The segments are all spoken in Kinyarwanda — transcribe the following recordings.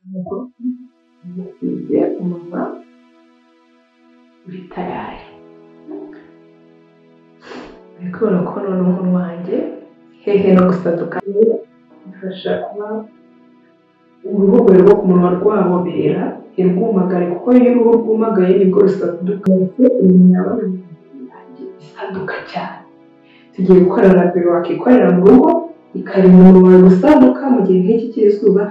Musize umunwa uri tayari. Uri kubona ko noneho umunwa wanjye hehe no gusaduka. Bifasha kuba uruhu rwo ku munwa rwahobera ntirwumagare, kuko iyo uruhu rwumagaye nibwo rusaduka. Isaduka cyane. Tugiye gukora rabero wakikorera mu rugo ikarinda umunwa gusaduka mu gihe nk'iki cy'izuba.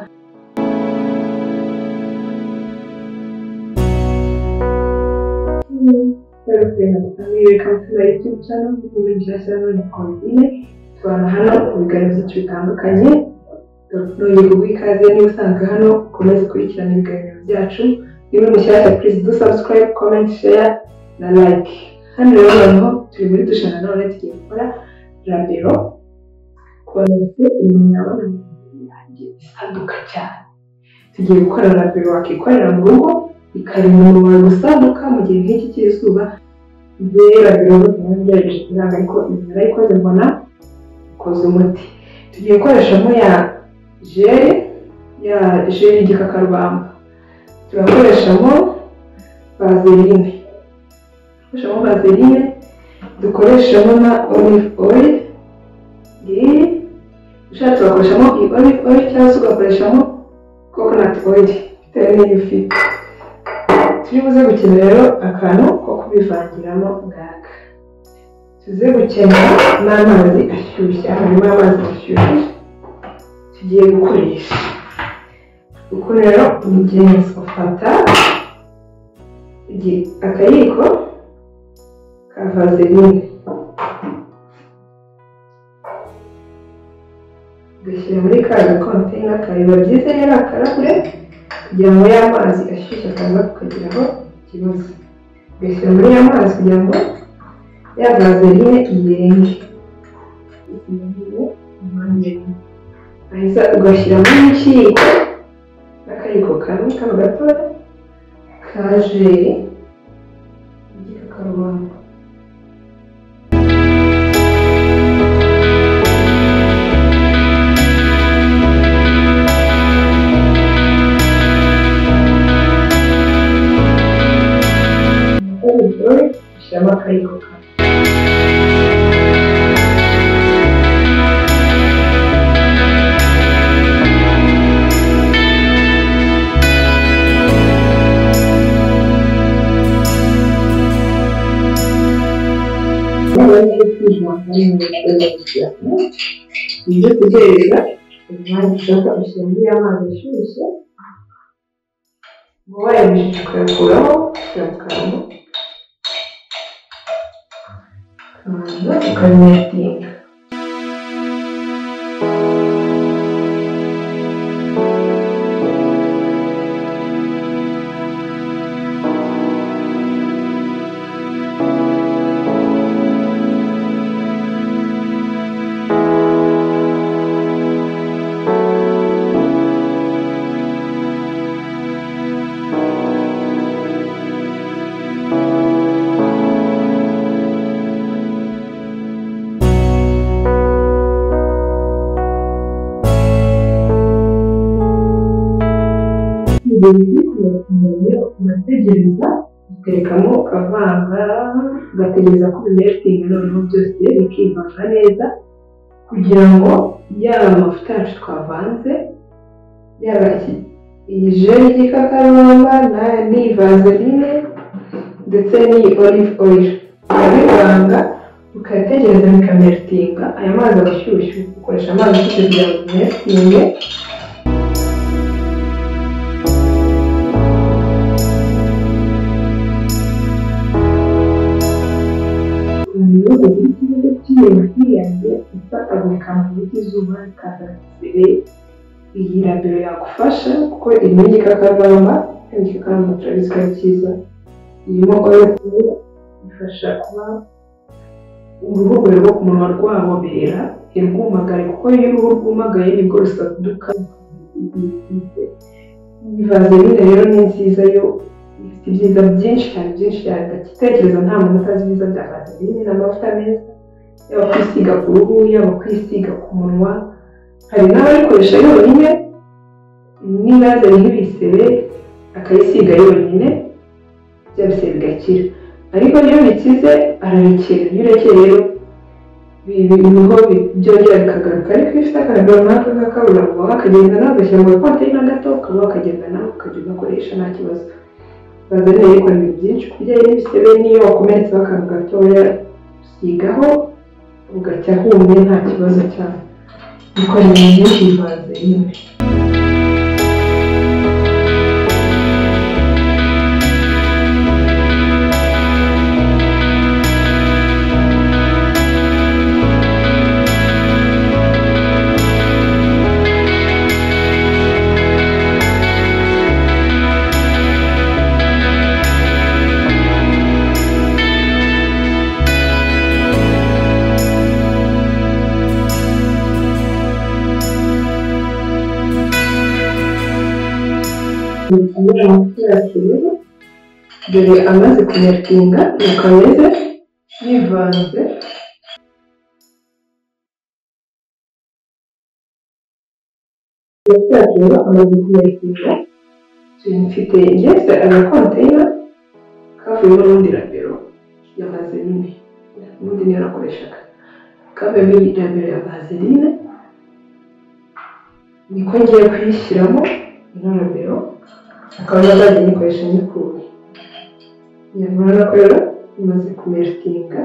Welcome to my YouTube channel. Tubana hano mu biganiro byinshi bitandukanye. Nongeye kuguha ikaze niba usanzwe hano, ukomeze ukurikirana ibiganiro byacu. Niba uri mushyashya, please do subscribe, comment, share na like. Hano rero noneho turi muri dushe nanone tugiye gukora rabero. Ku bantu bafite iminwa yanjye isaduka cyane, tugiye gukora rabero wakikorera mu rugo ikarinda umunwa gusaduka mu gihe nk'iki cy'izuba. Njyewe rabero ngerageje kuranga, ariko narayikoze mbona ikoze umuti. Tugiye gukoreshamo ya jeri, ya jeri y'igikakarubamba, turakoreshamo vaseline, dukoreshamo vaseline, dukoreshamo na olive oil. Ngiyi ushatse wakoreshamo iyi olive oil cyangwa se ugakoreshamo coconut oil bitewe n'iyo ufite. Turi buze gukenera rero akantu ko kubivangiramo ngaka. Tuze gukenera n'amazi ashyushye, harimo amazi ashyushye tugiye gukoresha. Uko rero umugenzi ufata akayiko ka vaseline ugashyira muri ka gakonteyina kawe. Biba byiza rero akarahure kugira ngo ya mazi ashyushye ataza kukagiraho ikibazo. Ugashyira muri ya mazi kugira ngo ya vaseline iyenge. Aheza ugashyiramo n'ikiyiko n'akayiko kamwe kano gatoya ka jeri y'igikakarubamba. Ushyiramo akayiko kamwe. Ibyo kugereza umwanya ushaka ushyira muri ya mazi ashyushye, uba wayabishije ukayakuraho ushyira mu kantu, ukabanza ukabimetinga. Urategereza uterekamo ukavanga, ugategereza ko bimeltinga noneho byose bikivanga neza, kugira ngo yaba amavuta yacu twavanze, yaba iyi jeri y'igikakarubamba n'iyi vaseline ndetse n'iyi olive oil, ukabivanga ukategereza bikameltinga. Aya mazi aba ashyushye, ukoresha amazi ashyushye kugira ngo bimeltinge. Ifatagurika mu gihe cy'izuba bikazana isebe. Iyi rabero yagufasha kuko irimo igikakarubamba, kandi igikakarubamba turabizi ko ari cyiza. Irimo olive oil ifasha kuba uruhu rwo ku munwa rwahobera ntirwumagare, kuko iyo uruhu rwumagaye nibwo rusaduka. Iyi vaseline rero ni nziza, yo ifite ibyiza byinshi cyane byinshi cyane. Ndakitekereza nta muntu utazi ibyiza bya vaseline n'amavuta meza, yaba kwisiga ku ruhu, yaba kwisiga ku munwa. Hari n'abayikoresha yonyine Niba yazanye nk'ibisebe akayisiga yonyine, bya bisebe bigakira. Ariko iyo bikize ararekera, iyo urekeye rero niho byongera bikagaruka. Ariko iyo ufite akarabero nk'aka ngaka uba wakagendana, ugashyira mu gakonteyina gato, ukaba wakagendana ukajya ugakoresha nta kibazo. Vaseline rero ikora ibintu byinshi ku bijyanye n'ibisebe, n'iyo wakomeretseho akantu gatoya usigaho ugacya humye nta kibazo cyane. Ikora ibintu byinshi Vaseline. Dore amaze kumeltinga nuko ameze yivanze. Rero amaze kumeltinga, mfite ngeze agakonteyina kavuyemo n'ubundi rabero ya vaseline, ubundi niyo nakoreshaga, kavuyemo iyi rabero ya vaseline, niko ngiye kuyishyiramo ino rabero, akaba nazajya nyikoresha nyikuye. Murabona ko rero imaze kumeltinga,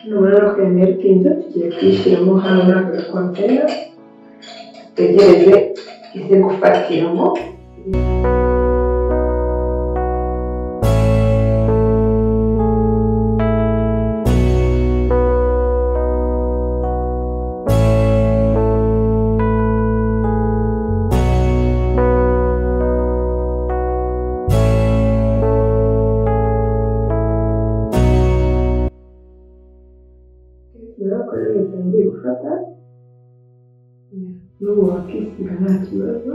nubona ko yameltinze tugiye kuyishyiramo hano muri aka gakonteyina, dutegereze ize gufatiramo. Bitangiye gufata, n'ubu wakisiga nta kibazo.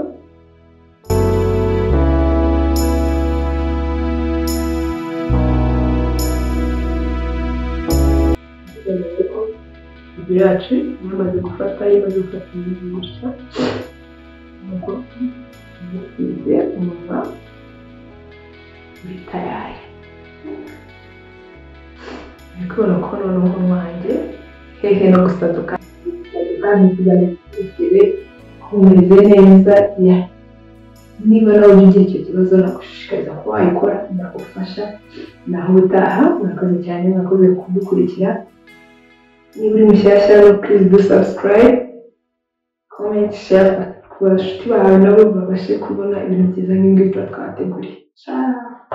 Ifu yacu yamaze gufata, imaze gufata ibintu gutya, nuko isize umunwa uri tayari. Uri kubona ko noneho umunwa wanjye hehe no gusaduka, kumeze neza. Niba nawe ujya ugira icyo kibazo, nagushishikariza kuba wayikora, ndagufasha. Naho ubutaha, murakoze cyane, murakoze kudukurikira. Niba uri mushyashya rero please do subscribe, comment, share ku bashuti bawe nabo babashe kubona ibintu byiza nk'ibi ngibi tuba twabateguriye. Ciao.